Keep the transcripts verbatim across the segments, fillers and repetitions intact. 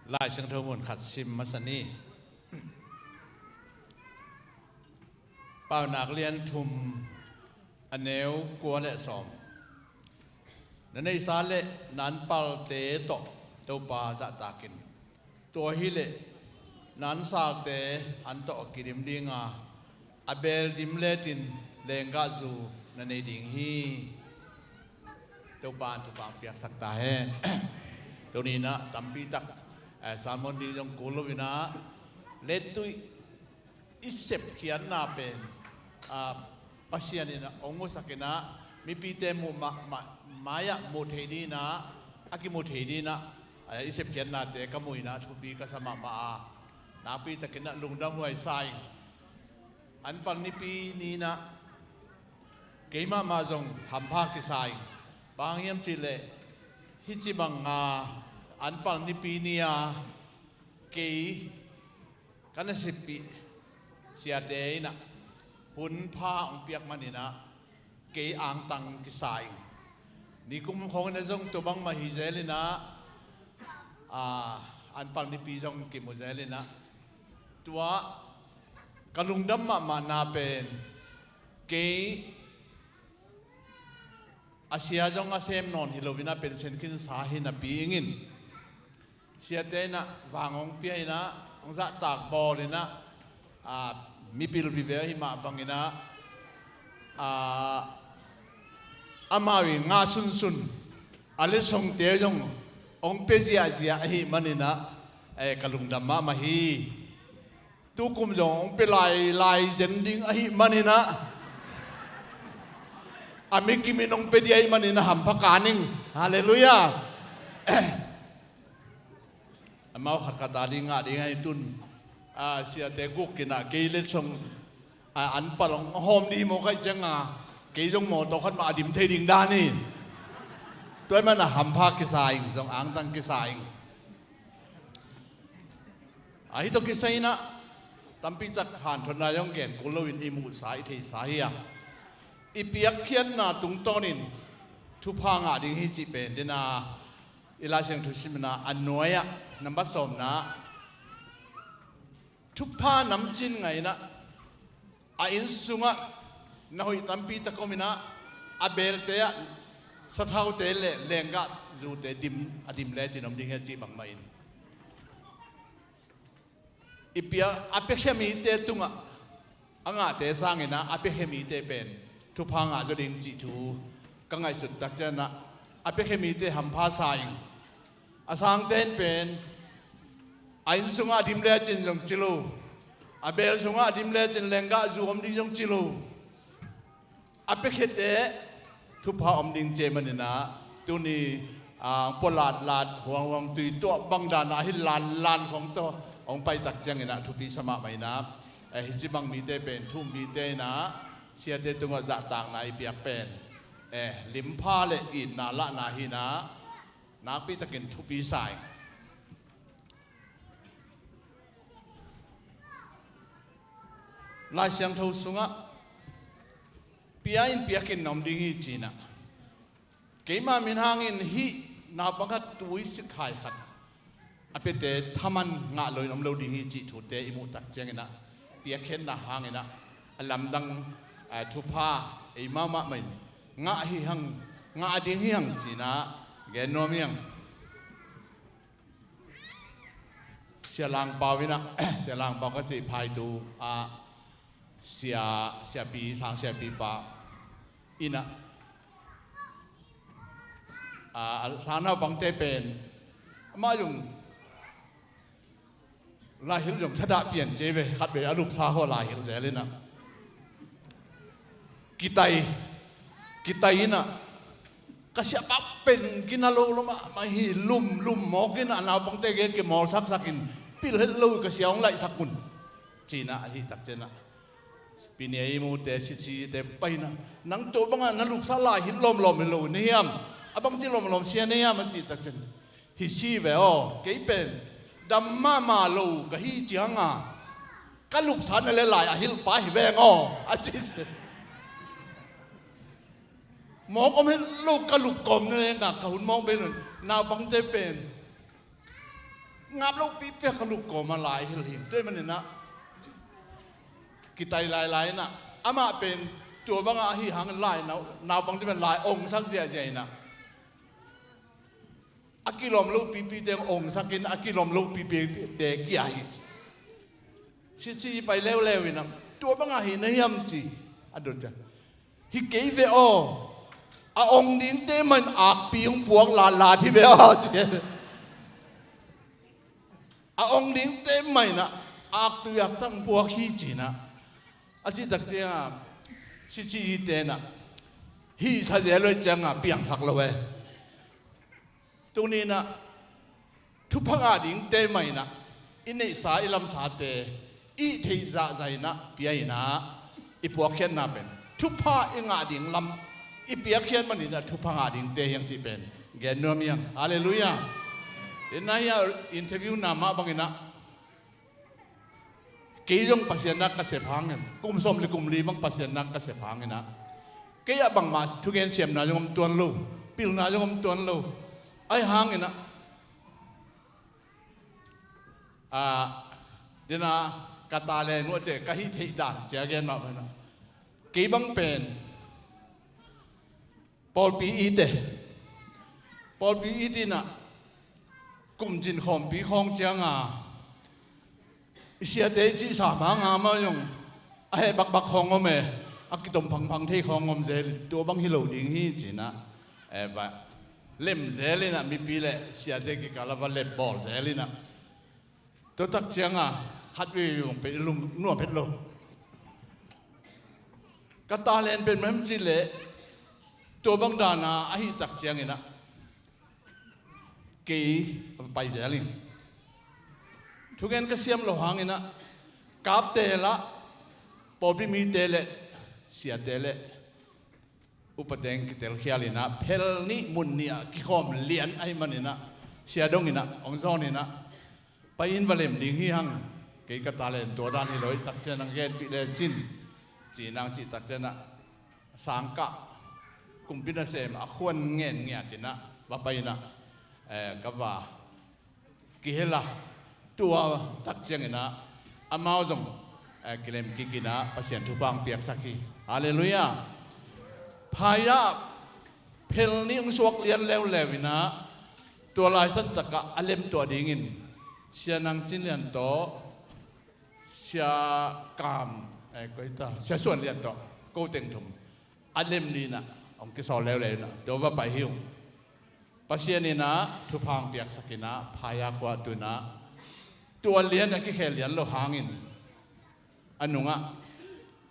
Lai Siangtho mun khat sim masa ni. Paunak lian thum, a neu kua le sawm. Na neihsa le na anpalte tawh Topa zahtakin, tua hileh na ansalte an tawh kidim dinga, a beel dim letin lenggahzu na nei ding hi. Topa in thupha piaksak ta hen. Tuni-in ah tampi tak, eh, sermon ding zong kul lo-in ah, lettui i sepkhiatna pen, ah, Pasian in ah hong musak-in ah, mipite muh ma, ma, mai-ah muh thei ding-in ah, a kimuh thei ding-in ah, eh, i sepkhiatnate ka muh-in ah thupi ka sa mahmah a, nakpi takin ah lungdam huai sa ing. Anpal Nipi ni-in ah kei mahmah zong hampha kisa ing. Bang hang hiam cih leh, hih ci banga Anpal Nipi ni-a kei ka na sippih siate in ah hun pha hong piak manin ah kei angtang kisa ing. Nikum khawng in ah zong tua bangmah hi zel-in ah, ah, Anpal Nipi zong kimu zel-in ah, tua ka lungdam mahmahna pen, kei a sia zong a sem nawn hi lo-in ah pension khinsa hi napi-in, siate in ah vang hong pia-in ah, hong zahtak bawl-in ah, ah, mipil vive ahi mah bangin ah, ah, amau in ngah sunsun, a letsongte zong hong pia ziahziah ahih manin ah, eh, ka lungdam mahmah hi. Tukum zong hong pia lailai zen ding ahih manin ah, a mi kimin hong pia ding ahih manin ah hampha ka ning. Halleluiah. Amau khatkhat a ding ngah ding ahi tun, ah, siate guk in ah kei letsong, ah, anpal hong hawm ding hi maw, ka hih cianga kei zong mawtaw khat mah a dim thei ding dan hi. Tua ahih manin ah hampha kisa ing, zong angtang kisa ing. Ahi tawh kisai-in ah tampi tak hanthotna zong gen kul lo-in i muhsa, i theisa hi a, i piakkhiatna tungtawnin thupha ngah ding hi cih pen, den a, i Lai Siangtho simna a nuai-ah nambat sawmna, thupha namcin ngah-in ah, a inn sungah na hoih tampi tak om-in ah, a belte ah sathaute le lenggahzute dim, a dim lecin om ding hi a cih bangmah in, i pia, a piakhia mite tungah a ngahte sangin ah, a piakhia mite pen thupha ngah zaw ding cih thu ka ngaihsut tak ciangin ah, a piakhia mite hampha sa ing. A sangte in pen a inn sungah a dim lecin zong ci lo, a beel sungah a dim lecin lenggahzu om ding zong ci lo. A piakhiate thupha om ding ci ahih manin ah, tuni, ah, pua latlat, huanghuang tui tuah bang dan a hi lanlan khawng tawh hong pai tak ciangin ah thupi sa mahmah in ah, eh, hih ci bang mite pen thu-um mite in ah siate tungah zahtakna i piak pen, eh, limpha le itna lahna hi-in ah, nakpi takin thupi sa ing. Lai Siangtho sungah pia in piakin na om ding hi ci-in ah, keima min hangin hih naupang khat tui sikhai khat a piate thaman ngah lo-in om lo ding hi cih thute i muh tak ciangin ah, piakkhiatna hangin ah a lamdang, ah, thupha eimah mahmah in ngah hi hang, ngah ding hi hang ci-in ah gen nuam hi hang. Sia Lang Pau in ah, Sia Lang Pau ka cih phaitu, ah, sia, siapi, sang siapi pa in ah, ah, sang naupangte pen, amah zong laihilh zong thadah pian ci ve, khat vei a lupsa khawng laihilh zel-in ah, kitai, kitai in ah, ka siapa pen gina lo lo mahmah hi, lum, lum mawk in ah, naupangte gei kimawlsaksak in, pil het lo, ka sia hong laihsak un, ci-in ah, ahih tak ciangin ah, Pi Nei mute, Sisite pai-in ah, nang tua bangah na lupsa laihilh lawmlawm hi lo na hiam? A bangci lawmlawm sia na hiam, a cih tak ciangin, hi si ve aw, kei pen dam mahmah lo ka hi cianga ka lupsa na le lai a hilh pa hi veng aw, a ci. Mawk om het lo, ka lup kawm na le nga ka hun mawk bei lo. Naupangte pen Ngap lopi piak ka lup kawma lai hilh hing. Tua ahih maninah kitai lailai inah amah pen tua bangah ahi hangin lai nau, naupang ti pen lai ongsak ziahziah inah a kilawm lopipi teng ongsakin a kilawm lopipi te kia hi. Sitsi pai leuleu inah tua bangah hi na hiam ci a dot ciang hi kei ve aw. A ong dingte mah in akpi hong puak latlat hi ve aw ci. A ong dingte mah inah aktui aktang puak hi cinah a cihtak cianga sitsi hi tenah hi sa zel loih cianga piangsak lo e. Tuninah thupha ngah dingte mah inah i neihsa i lamsate i theih zahzah inah pia inah i puakkhiatna pen thupha i ngah ding lam i piakkhiat maninah thupha ngah dingte hiang cih pen gen nuam hiang. Halleluiah. Inah hia interview na mah banginah kei zong Pasian nak ka sep hangin kum sawm le kum li bang Pasian nak ka sep hanginah kei ah bangmah thugen siamna zong om tuan lo, pilna zong om tuan lo. Ahi hanginah a, dena ka talent uh a ce ka hih theih dan cia gen mah banah kei bang pen pawlpi ite pawlpi ite inah kum cin khawmpi khawng cianga i siate i cihsa manga mah zong a heh bakbak khawng om e. A kitom phangphang thei khawng om zelin tua bang hi lo ding hi cinah lem zelinah mipi le siate kikala va lem bawl zelinah tua tak cianga khat vei vei bang pe i lung nuam het lo. Ka talent pen mah hem cih leh tua bang dana ahi tak cianginah kei a pai zel in thugen ka siam lo hanginah kapte lah pawlpi mite le siate le upateng kitelkhial inah phel nih mun nih ah kikhawm lian ahi maninah sia donginah hong zawninah pai in va lem ding hi hang. Kei ka talent tua dan hi lo i tak cian hong genpih lecin cinang cih tak cianah sangkah kumpi nasem a khuan ngen ngiat inah va pai inah ka va kihel a tua tak cianginah amau zong kilem kikinah Pasian thupha hong piaksak hi. Halleluiah. Phaya phel nih hong suak lian leuleu inah tua laisan takah a lemtuah dingin sia nang cin lian tawh sia kam eh, koi ta sia suan lian tawh ko teng thum a lem ninah hong kisawl leuleu inah tua va pai hi ung. Pasian inah thupha hong piaksak inah phaya khua tunah tua lian a kikhel lian lo hangin a nungah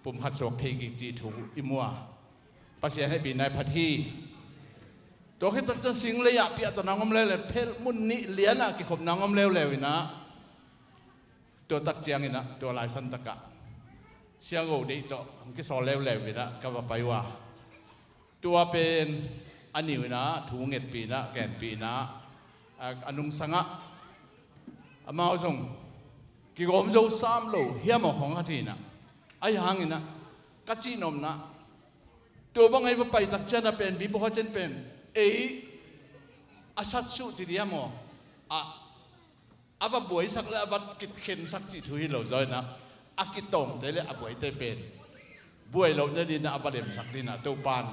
pumkhat suak thei kik cih thu i mua. Pasian hehpihna i phat hi. Tua khit tak ciang sing lei ah piahta nang om leuleu phel mun nih lianah kikhop nang om leuleu inah tua tak cianginah tua laisan takah sia go deih tawh hong kisawl leuleu inah ka va pai uh a tua pen a niu inah thu ngetpih inah genpih inah a nungsangah amau zong kigawm zo sam lo hiam aw khong khat hi inah ahi hanginah ka cihnopna tua bang ei va pai tak cianah pen bibawha cian pen ei a satsuh ci diam aw a a va buaisak le a va kikhensak cih thu hi lo zaw inah a kitawngte le a buaite pen buai loh nadinah a va lemsak dinah Topan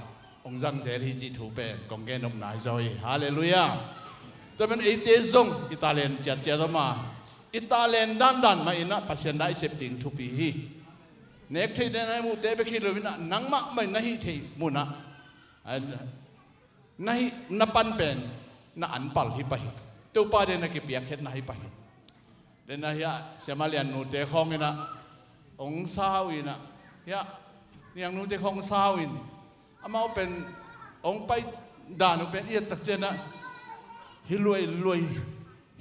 hong zangzel hi cih thu pen kong gen nopna hi zaw hi. Halleluiah. Tua pen eite zong i talent ciatciat om a i talent dandan mah inah Pasian na i sep ding thupi hi. Nek theih le na i muhte bek hi lo inah nangmah mah na hih theih munah na hih na pan pen na anpal hi pah hi. Topa den a kipiakkhiatna hi pah hi. Den a hiah siama liannute khawng inah hong sau inah hiah niangnute khawng sau in amau pen hong pai dan uh pen i et tak cianah hi luailuai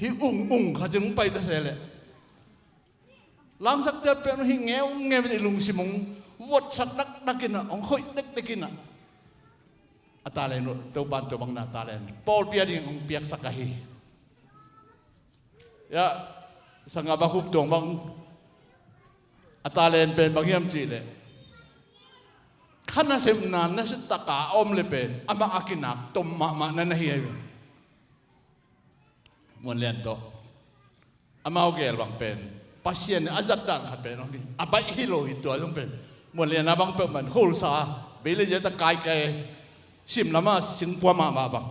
hi ungung khatin hong pai ta se leh langsak ciat pen hih ngeungeu in i lungsim hong vuatsak dakdak inah hong khoih dekdek inah a talent uh Topan tua bangna talent pawlpi a ding hong piaksak ahi. Iah sangah bang hup tuang bang a talent pen bang hiam cihleh kha nasepna na sittaka a om le pen amah a kinak tom mahmah na na hi ahi. Muan lian tawh Amau gel bang pen Pasian in a zat dan khat pen om hi. A baih hi lo hi tua zong pen. Muanlian a bang peuh man khulsa, vei le zia ta kaikai, sim lama singpua mahmah bang.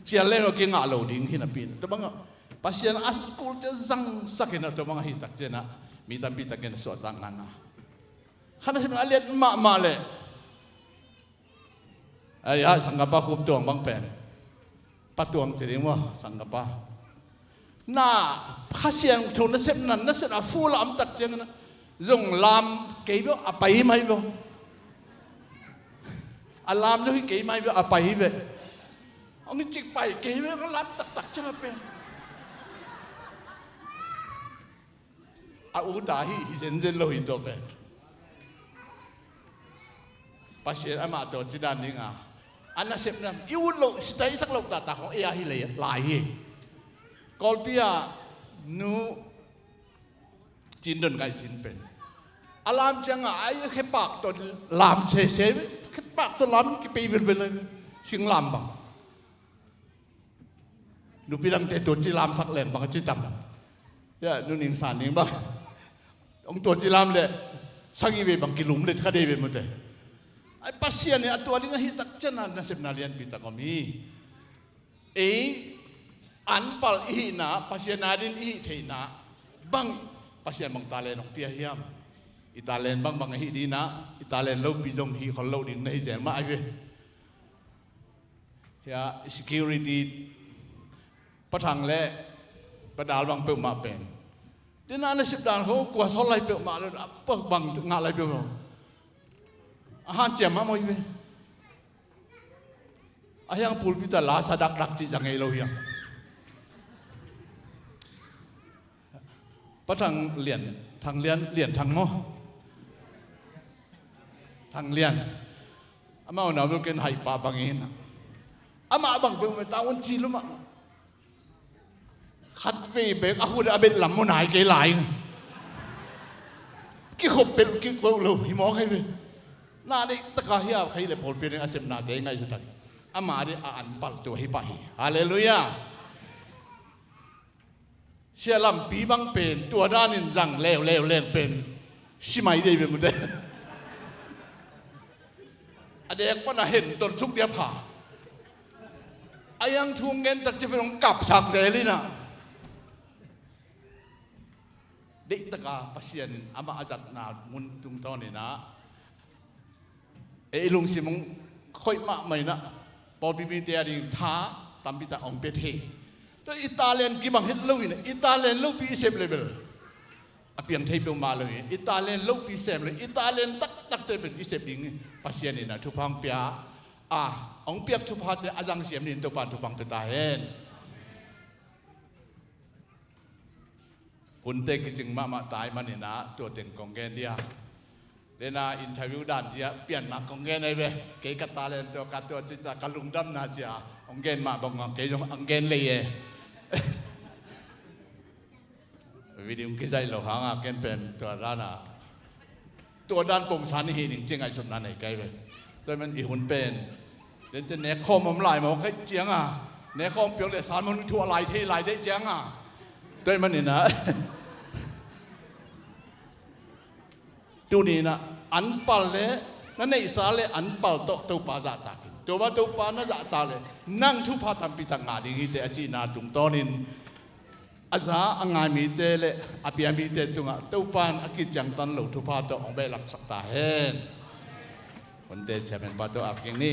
Cian leng lo kingah lo ding hi napi in. Tua bangah Pasian a school te zangsak in a tua bangah hi tak cianah mi tampi takin a suahtak nana. Khan a sim a liat mahmah leh. Ai, ai, sanggapa Khup Tuang bang pen. Pa Tuang ci ding maw, sanggapa. Na, Kha Siangtho nasepna, nasepna full a om tak ciangin zong lam kei beuh, a pai mai beuh. A lam zong hi kei mai beuh, a pai beuh. Hong hi cik pai kei beuh, a lam taktak ciang a pen. A ut a hi, hi zenzen lo hi tua pen. Pasian amah tawh ci dan ding a, a nasepna i ut loh, sita i sak loh taktak hong ei a hi lei lai hi. Kawlpi ah nu Cin Don Ngaih Cin pen a lam ciang a, ai, khepak tawh lam sese, khepak tawh lam kipei velvel, singlam bang. Nupi dangte tua ci lamsak leng bang a ci tam. Ya, Nu Ning San Ning bang. Hong tua ci lam leh sagih vei bang kilum leh kha dei ve mute. Ai, Pasian in a tua ding a hi tak ciang a nasepna lianpi tak om hi. Ei, an pal i hihna, Pasian a din i hih theihna bang, Pasian bang talent hong pia hiam? I talent bang bang a hih dina, i talent lopi zong hih khol lo ding na hi zel mah ai ve. Hia security Pa Thang le Pa Dal bang peuhmah pen. Dena nasep dan kho kua sawl lai peuhmah le, a pa bang ngah lai peuhmah. A hanciam mah mawh hi ve. A hiang pulpit a la sa dakdak cih zang ei lo hiang. Pa Thang Lian, Thang Lian, Lian Thang maw? Thang Lian. Amau na bel ken haih pah bang in. Amah bang peuh mah ta un ci lum ah. Khat vei bek a hut a bet lam maw nai kei lai. Kikhop peuh kik peuh lo hi mawk hi ve. Na deih taka hi a khai le pawlpi ding a sepnate ngaihsut tak. Amah ding a an pal tua hi pah hi. Halleluiah. Sia Lampi bang pen tua danin zang leuleu leng pen simai dei ve mute. A dek pan a hen ton suk dia pha. A yang thu ngen tak ci pen hong kapsak zel inah. Deihtaka Pasian in amah a zatna mun tungtawn inah. Ei lungsim hong khoih mahmah inah pawlpi mite a ding tha tampi tak hong pia thei. Tua i talent kibang het lo inah i talent lopi i sep level a piang thei peuhmah lo inah i talent lopi sem lo i talent taktakte pen i sep ding Pasian inah thupha hong pia a hong piak thuphate a zang siam ding Topan thupha hong pia ta hen. Hunte kicing mahmah tai maninah tua teng kong gen dia. Dena interview dan cia pian mah kong gen ei ve. Kei ka talent tua ka tua cita ka lungdamna cia hong gen mah bang kei zong hong gen lei e. Video kizaih lo hanga ken pen tua dana tua dan pongsan i hi ning ci ngaihsutna nei kai ve. Tua man i hun pen dente nekkhawm om lai maw kai cianga nekkhawm piok le san maw thuah lai thei lai deih cianga. Tua man ina tunina an pal le na neihsa le an pal tawh Topa zahtakin Topa Topa na zahtak le nang thupha tampi tak ngah ding hite a cihna tungtawnin a za a ngai mite le a pia mite tungah Topan a kiciangtan lo thupha tawh hong behlapsak ta hen. Hunte chairman pa tawh a king ni.